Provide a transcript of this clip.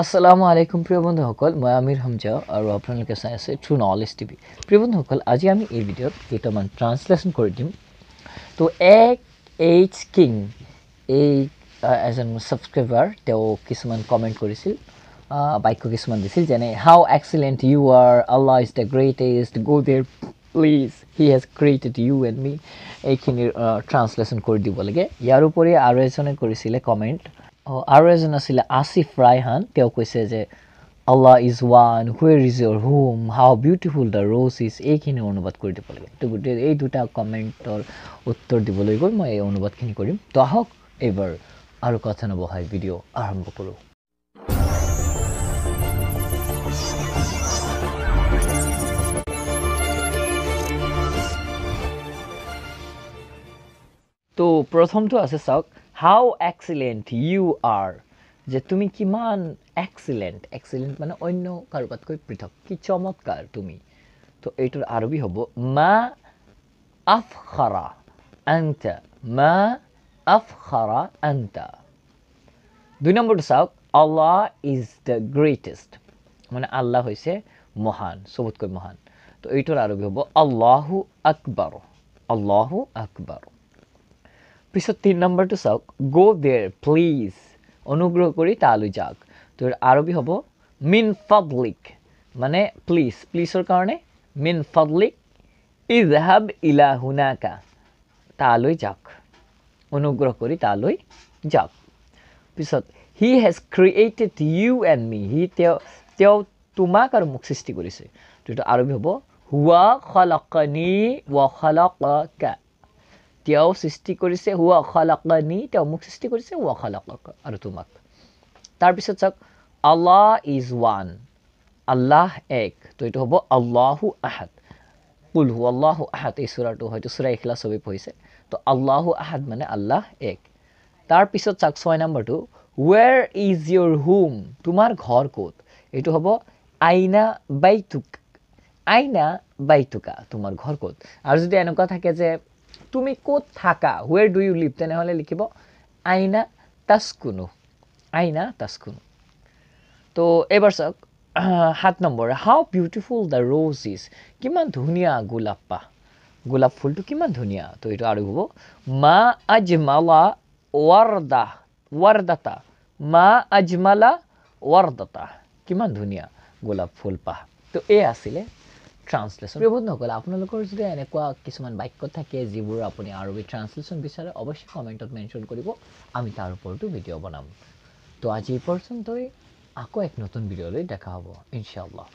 আসসালামু আলাইকুম প্ৰিয় বন্ধুসকল, মই আমিৰ হামজা আৰু আপোনালোকে চাই আছে ট্ৰু নলেজ টিভি। প্ৰিয় বন্ধুসকল, আজি আমি এই ভিডিঅ'ত কেইটামান ট্ৰান্সলেশ্যন কৰি দিম। তো এক এইচ কিং এই এজন ছাবস্ক্ৰাইবাৰ, তেওঁ কিছুমান কমেণ্ট কৰিছিল, বাক্য কিছুমান দিছিল, যেনে how excellent you are, Allah is the greatest, go there please, he has created you and me. এইখিনিৰ ট্ৰান্সলেশ্যন কৰি দিব লাগে। ইয়াৰ উপৰি আৰু এজনে কৰিছিলে কমেণ্ট, আৰু এজন আছিলে আসিফ ৰায়হান, তেওঁ কৈছে যে Allah is one, where is your home, how beautiful the rose is. এইখিনি অনুবাদ কৰি দিব লাগে। তো গোটেই এই দুটা কমেণ্টৰ উত্তৰ দিবলৈ গৈ মই এই অনুবাদখিনি কৰিম। তো আহক এইবাৰ আৰু কথা নবহাই ভিডিঅ' আৰম্ভ কৰোঁ। তো প্ৰথমটো আছে চাওক, হাউ এক্সিলেণ্ট ইউ আৰ, যে তুমি কিমান এক্সিলেণ্ট। এক্সিলেণ্ট মানে অন্য কাৰোবাতকৈ পৃথক, কি চমৎকাৰ তুমি। তো এইটোৰ আৰবী হ'ব মা আফখাৰা আন্তা, মা আফখাৰা আন্তা। দুই নম্বৰটো চাওক, আল্লাহ is the greatest, মানে আল্লাহ হৈছে মহান, চবতকৈ মহান। তো এইটোৰ আৰবী হ'ব আল্লাহু আকবৰ, আল্লাহু আকবৰ। পিছত তিন নম্বৰটো চাওক, গ' দেৰ প্লিজ, অনুগ্ৰহ কৰি তালৈ যাওক। তো আৰবী হ'ব মিন ফাদলিক, মানে প্লিজ, প্লিজৰ কাৰণে মিন ফাদলিক ইজহাব ইলা হুনাকা, তালৈ যাওক, অনুগ্ৰহ কৰি তালৈ যাওক। পিছত he has created you and me, he তেওঁ তোমাক আৰু মোক সৃষ্টি কৰিছে। তো এইটো আৰবী হ'ব হুৱা খালাকানি ৱা খালাকা, তেওঁ সৃষ্টি কৰিছে, হুৱা খালাকানি, তেওঁ মোক সৃষ্টি কৰিছে, ৱা খালাকা আৰু তোমাক। তাৰপিছত চাওক, আল্লাহ is one, আল্লাহ এক। তো এইটো হ'ব আল্লাহু আহাদ, কুল হু আল্লাহু আহাদ, এই চূৰাটো হয়তো সূৰা ইখলাছ চবেই পঢ়িছে। তো আল্লাহু আহাদ মানে আল্লাহ এক। তাৰপিছত চাওক ছয় নম্বৰটো, ৱেৰ is your home, তোমাৰ ঘৰ ক'ত। এইটো হ'ব আইনা বাইতুক, আইনা বাইতুকা, তোমাৰ ঘৰ ক'ত। আৰু যদি এনেকুৱা থাকে যে তুমি ক'ত থাকা, ৱেৰ do U live, তেনেহ'লে লিখিব আইনা তাস্কুনু, আইনা তাস্কুনু। তো এইবাৰ চাওক সাত number, how beautiful the rose is, কিমান ধুনীয়া গোলাপ পাহ, গোলাপ ফুলটো কিমান ধুনীয়া। তো এইটো আৰু হ'ব মা আজমালা ৱাৰদা, ৱাৰদাতা, মা আজমালা ৱাৰদাতা, কিমান ধুনীয়া গোলাপ ফুল পাহ। তো এই আছিলে ট্ৰান্সলেশ্যন। প্ৰিয় বন্ধুসকল, আপোনালোকৰ যদি এনেকুৱা কিছুমান বাক্য থাকে যিবোৰ আপুনি আৰবী ট্ৰান্সলেশ্যন বিচাৰে, অৱশ্যে কমেণ্টত মেনশ্যন কৰিব, আমি তাৰ ওপৰতো ভিডিঅ' বনাম। তো আজি এই পৰ্যন্তই, আকৌ এক নতুন ভিডিঅ'লৈ দেখা হ'ব ইনশাআল্লাহ।